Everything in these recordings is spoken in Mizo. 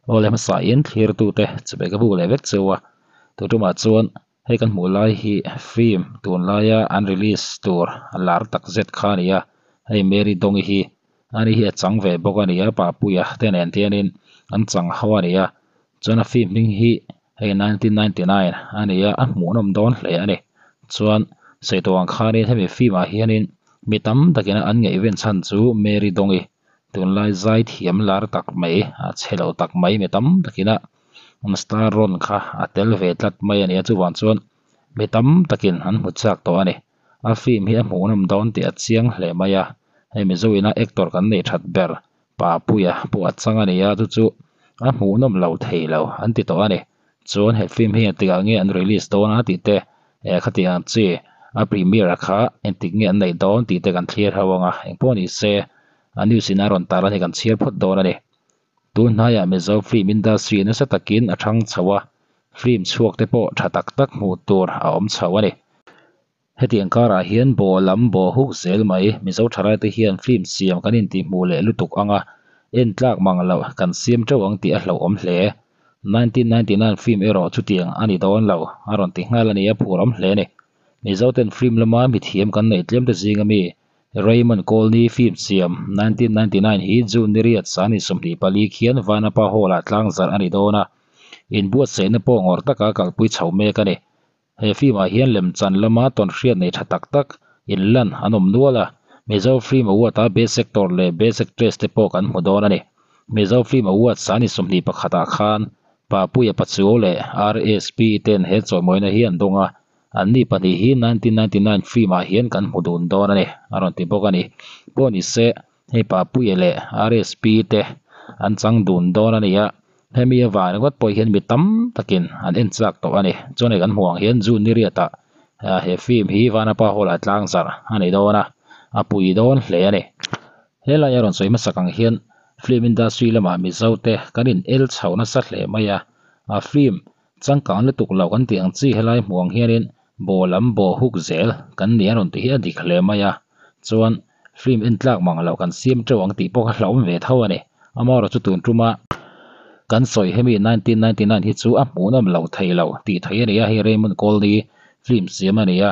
Aw le hmasa in thlir tute chawhmeh ka buk leh vek cheu a tun tumah chuan hei kan hmuh lai hi film tunlaia an release tur lar tak zet kha a ni a hei Mary Dawngi hi ani hi a chang ve bawk a ni a Papuia te nen hianin an chang ho a ni a chuan a film hming hi hei 1999 a ni a a hmuhnawm dawn hle a ni chuan sawi tawh ang khanin hemi film ah hianin mi tam takin an ngaihven chhan chu Mary Dawngi tunlai zai thiam lar tak mai a chhe lo tak mai mi tam takin a an star rawn kha a tel ve tlat mai a ni a chuvang chuan mi tam takin an hmu chak tawh a ni a film hi a hmuhnawm dawn tih a chiang hle mai a hei mizo ina actor kan neih that ber Papuia pawh a chang a ni a chu chu a hmuhnawm lo thei lo an ti tawh a ni chuan he film hi engtikah nge an release dawn a tih te eh khatiang chi a premiere kha engtik nge an neih dawn tih te kan thlir ho ang a engpawh ni se a news in a rawn tar a ni kan chhiar phawt dawn a ni. Tun hnaiah Mizo film industry nasa takin a thang chho a film chhuak te pawh tha tak tak hmuh tur a awm chho a ni. Hetiang karah hian bawh lam bawh huk zel mai Mizo thalaite hian film siam kan intihhmuh leh lutuk ang a, en tlak mang loh kan siam teuh ang tih a hlauhawm hle. 1999 film erawh chutiang a ni dawn lo, a rawn ti nghal a ni a phur awm hle a ni. Mizoten film lama mithiam kan neih tlemte zinga mi Raymond Colney film siam 1999 hi June ni riat sani 24 khian Vanapa Hall-ah tlangzarh a ni dawn a, inbuatsaihna pawh ngawrh taka kalpui chho mek a ni. He film ah hian lemchan lama tawnhriat nei tha tak tak inlan an awm nual a, Mizo Film Award a Best Actor leh Best Actress te pawh kan hmu dawn a ni. Mizo Film Award sani 21 ah khan Papuia Pachuau leh RSP ten he chawimawina hi an dawng a, anni pahnih hi 1999 film ah hian kan hmu dun dawn a ni, a rawn ti bawk a ni. Pawh ni se, Hei Papuia leh RSP te an chang dun dawn a ni a, hemi avang ringawt pawh hian mi tam takin an en chak tawh a ni. Chuan hei kan hmuh ang hian June ni riatah he film hi Vanapa Hall ah tlang zarh a ni dawn a, a pui dawn hle a ni. Helai a rawn sawi hmasak ang hian film industry lamah Mizo te kan in el chho nasa hle mai a, a film changkang lutuk lo kan tih ang chi helai hmuh ang hianin bawh lam bawh huk zel kan ni a rawn ti hi a dik hle mai a, chuan Film en tlak mang loh kan siam teuh ang tih pawh kha hlauhawm ve tho a ni. Amaherawhchu tun tuma kan sawi hemi 1999 hi chu a hmuhnawm lo thei lo tih theih a ni a, hei Raymond Colney film siam a ni a,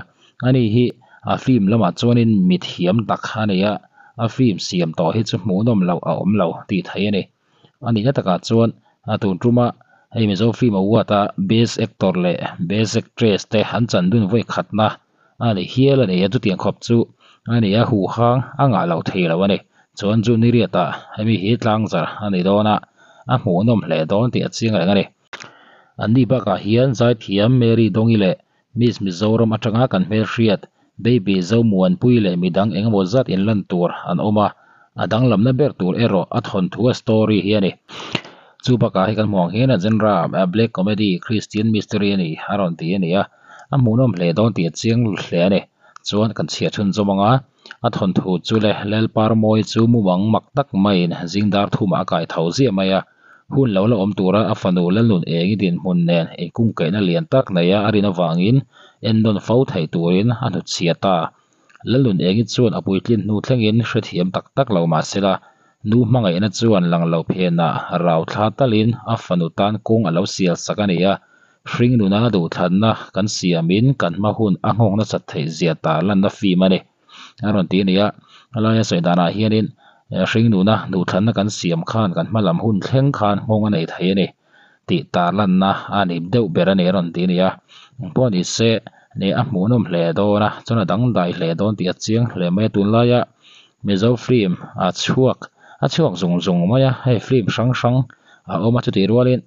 ani hi a film lamah chuanin mi thiam tak a ni a, a film siam tawh hi chu hmuhnawm loh a awm lo tih theih a ni. A nihna takah chuan a tun tuma hei Mizo film award a best actor leh best actress te an chan dun vawi khatna a ni hial a ni a, chutiang khawp chu a ni a, huhang a ngah loh thei lo a ni. Chuan chu ni riatah hemi hi tlangzar a ni dawn a, a hmuhnawm hle dawn tih a chiang reng a ni. Anni bakah hian Zaithiam Mary Dawngi leh Miss Mizoram atanga kan hmelhriat Baby Zomuanpui leh midang engemaw zat inlan tur an awm a, a danglamna ber tur erawh a thawnthu a story hi a ni. Chu bakah hei kan hmuh ang hian a genre black comedy Christian mystery a ni a rawn ti a ni a, a hmuhnawm hle dawn tih a chiang hle a ni. Chuan kan chhiah chhunzawm ang a, a thawnthu chu le Lalparmawi chu mumang mak tak maiin zingdar thumah a kai tho ziah mai a, Hun lo la awm tura a fanu Lalnun Engi dinhmun nen inkungkaihna lian tak neia a rin avangin ennawn fo theih turin a hnutchhia ta. Lalnun Engi chuan a puitlin hnu thlengin hrethiam tak tak lo mah sela, nu hmangaihna chuan lang lo phenah rau thla talin a fanu tan kawng a lo sial sak a ni a, hring nuna duhthlanna kan siamin kan hma hun a nghawk nasat theih zia tarlanna fim a ni. A rawn ti a ni a, a laia sawi danah hianin hringnuna duhthlanna kan siam khan kan hma lam hun thleng khan nghawng a nei thei a ni tih tarlanna a ni deuh ber a ni a rawn ti a ni a, engpawh ni se nih a hmuhnawm hle dawn a, chuan a dangdai hle dawn tih a chiang hle mai a, tunlaia Mizo film a chhuak a chhuak zung zung mai a, hei film hrang hrang a awm a chutih rualin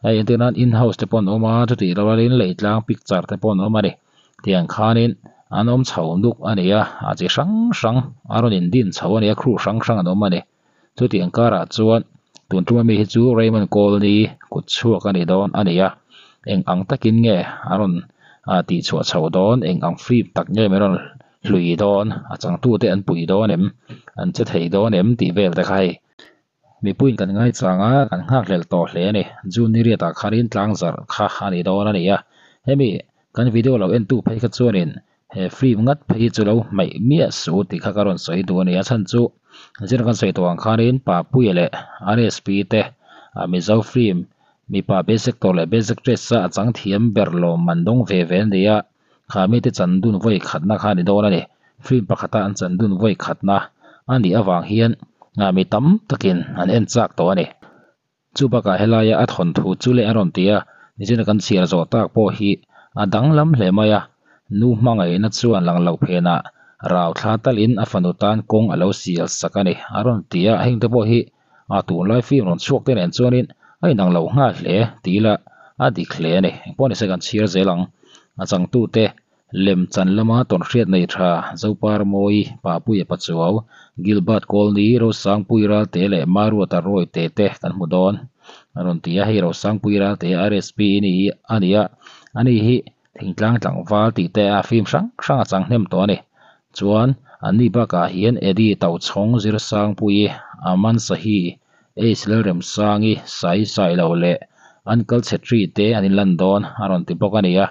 hei entir nan in house te pawh an awm a chutih rualin leihtlang picture te pawh an awm a ni tiang khanin an awm chho nuk a ni a a chi hrang hrang a rawn in din chho a ni a crew hrang hrang an awm a ni chutiang karah chuan tun tuma mi hi chu Raymond Colney kut chhuak a ni dawn a ni a eng ang takin nge a rawn ah tih chhuah chho dawn eng ang film tak nge min rawn hlui dawn a changtute an pui dawn em an che thei dawn em tih vel te kha hei. Mipuiin kan ngaichang a, kan nghakhlelh tawh hle a ni. June ni riatah khanin tlangzarh kha a ni dawn a ni a. Hemi kan video lo entu phei kha chuanin he film ngat phei hi chu lo hmaih miah suh tih kha ka rawn sawi duh a ni. A chhan chu zir kan sawi tawh ang khanin Papuia leh RSP te. Mizo film mipa best actor leh best actress a a chang thiam ber lawmman dawng ve ve a ni a kha mite chan dun vawi khatna kha a ni dawn a ni film pakhata an chan dun vawi khatna a nih avang hian ah mi tam takin an en chak tawh a ni. Chu bakah helaia a thawnthu chu leh a rawn ti a, nichina kan chhiar zawh tak pawh hi a danglam hle mai a, nu hmangaihna chuan lang loh phenah rau thla talin a fanu tan kawng a lo sial sak a ni a rawn ti a, heng te pawh hi a tunlai film rawn chhuak te nen chuanin a inang lo nghal hle ti ila a dik hle a ni, engpawh nise kan chhiar zel ang a changtute Lemchan lama tawnhriat nei tha Zoparmawi, Papuia Pachuau, Gilbert Kawlni, Rosangpui Ralte leh Maruata Rawite te kan hmu dawn a rawn ti a, hei Rosangpui Ralte RSP ni hi a ni a, ani hi thingtlang tlangval tih te a film hrang hrang a chang hnem tawh a ni. Chuan anni bakah hian Eddie Tochhawng, Zirsangpuii, Aman Sahi, Ace Lalremsangi, Sai Sailo leh Uncle Chhetri te an inlan dawn a rawn ti bawk a ni a.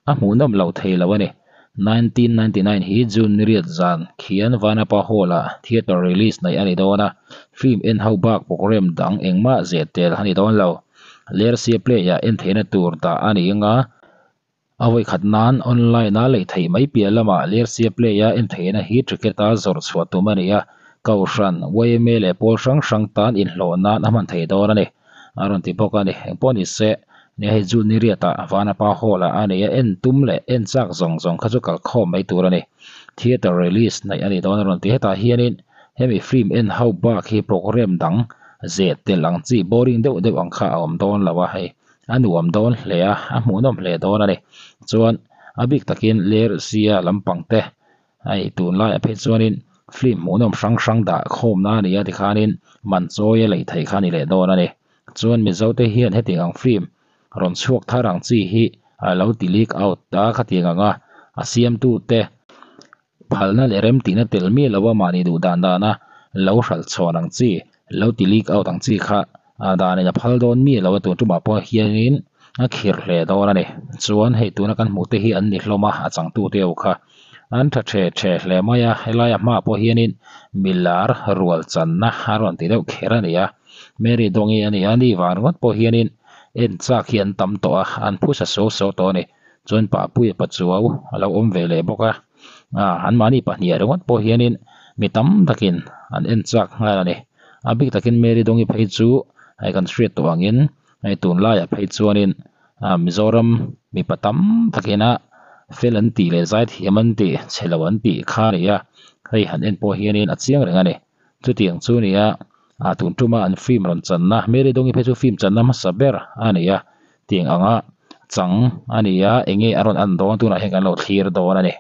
A hmuhnawm loh thei lo a ni. 1999 hi June ni riat zan khian Vanapa Hall-ah theatre release neih a ni dawn a, film en ho bak programme dang engmah zeh tel a ni dawn lo. Lersia Play-ah en theihna tur dah a ni anga, a vawikhat nan online-a lei theih mai piah lamah Lersia Play-a en theihna hi ticket-a zawrh chhuah tum a ni a, Kohhran, yma leh pawl hrang hrang tan inhlawh nan a hman thei dawn a ni. A rawn ti bawk a ni. Engpawh ni se, nia hei June ni riatah Vanapa Hall-ah a nei a, en tum leh en chak zawng zawng kha chu kal khawm mai tur a ni. Theatre release neih a ni dawn a rawn ti. Hetah hianin hemi film en ho bak hi programme dang zeh tel ang chi boring deuh deuh ang kha a awm dawn lo a, hei a nuam dawn hle a, a hmuhnawm hle dawn a ni. Chuan a bik takin Lersia lampang te Hei tunlaiah phei chuanin film hmuhnawm hrang hrang dah khawmna a ni a tikhanin man chawi a lei theih kha a ni leh dawn a ni. Chuan Mizote hian hetiang ang film rawn chhuak thar ang chi hi a lo ti leak out a khatiang anga a siamtute phalna leh remtihna tel miah lo a mahni duh dan dana lo hralh chhawn ang chi lo ti leak out ang chi kha A danin a phal dawn mi lo a tun tumah pawh hianin a khirh hle dawn a ni. Chuan hei tuna kan hmuh te hi an ni hlawm a, a changtu te ho kha an tha the the hle mai a, helaia hmaah pawh hianin milar rual channa a rawn ti deuh kher a ni a, Mary Dawngi a ni a, ni vang ringawt pawh hianin en chak hi an tam tawh a, an phusa suau suau tawh a ni. Chuan Papuia Pachuau a lo awm ve leh bawk a, anmahni pahnih ringawt pawh hianin mi tam takin an en chak nghal a ni. A bik takin Mary Dawngi phei chu hei kan hriat tawh angin hei tunlaiah phei chuanin ah Mizoram mipa tam takina fel an tih leh zaithiam an tih chhe lo an tih kha a ni a, hei han en pawh hianin a chiang reng a ni. Chutiang chu nia ah tun tuma an film rawn channa Mary Dawngi phei chu film channa hmasa ber a ni a, tiang anga chang a ni a eng nge a rawn an dawn tunah hian kan lo thlir dawn a ni.